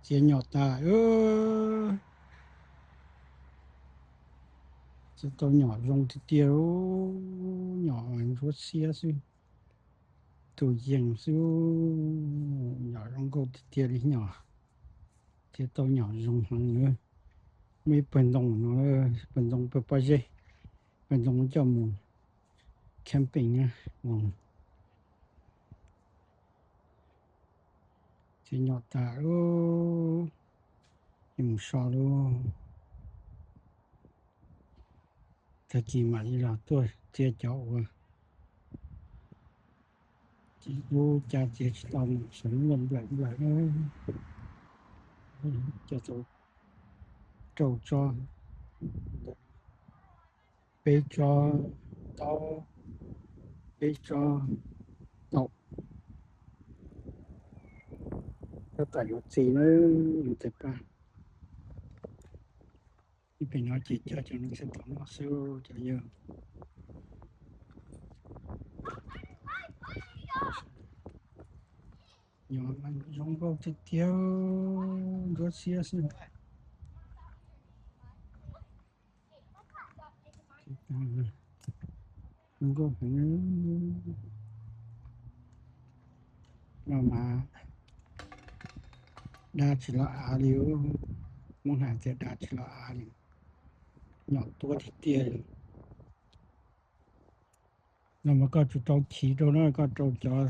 Txiav nyom tas, txiav tau nyom zoo tiag tiag, nyom ntsuab xiab xwb, tus yees xwb, nyom zoo nkauj tiag tiag li nyom. Txiav tau nyom zoo heev. Muaj ib pawg ntoo no, pawg ntoo pawg pob zeb, pawg ntoo coj mus camping. Txiav nyom tas, mus so lauj. Tag kis mam li los tuaj txiav cov uas tsis hlub, cas txiav tsis tau, mus sawv nplaim nplaim, cov tau rau tsob, peb tsob taub, peb tsob taum, tab tom yuav txi na, yus tes paj. Ib pem no ces cog cov no xwb, tom no xwb cov yawg. Nyom zoo nkauj tiag tiag, ntsuab xiab xwb. Zoo nkauj heev. No mas dab tsis los av li, Hmoob hais tias dab tsis los av li, nyom tuab tiag tiag li. No mas koj tsum rau chiv rau na, koj rau cov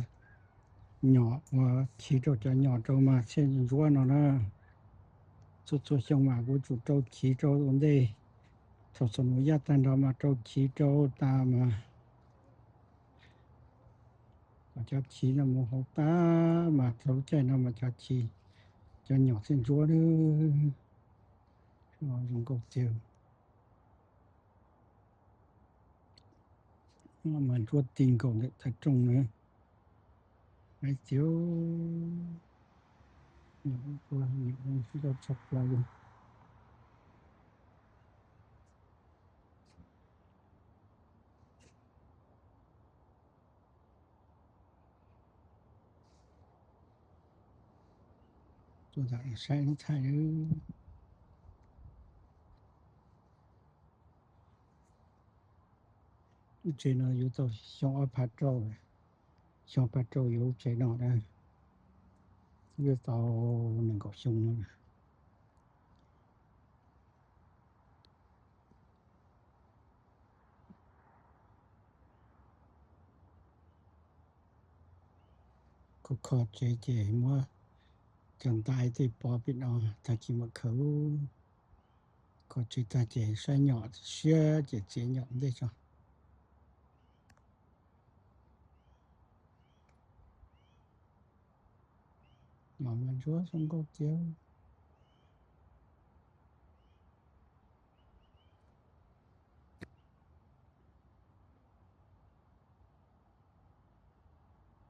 nyom uas chiv rau cov nyom rau mas thiaj ntsuab no na. Txhua txhua xyoo mas kuv tsum rau chiv rau ua ntej, thaum txom nyem yaj tag nrho mas rau chiv rau tas mas kom cov chiv no mus hauv tag mas txog lub caij no mas cov chiv, cov nyom thiaj ntsuab. Zoo nkauj tiag. Mas ntsuab ti nkaus ntawm thaj rooj na. Hais tias, tshaj plaws li. Tuaj saib lub thaij. Lub tsev no yuav tau xyoo ob phav rau, xyoo ob phav rau yuav lub tsev no na, yuav tau nees nkaum xyoo no. Kuv kho tsev ces muab cov ntais tej pov pem no, tag kis mam khaws. Kho tsev tag ces saib nyom siab ces txiav nyom ntej tso. Nyom mas ntsuab zoo nkauj tiag.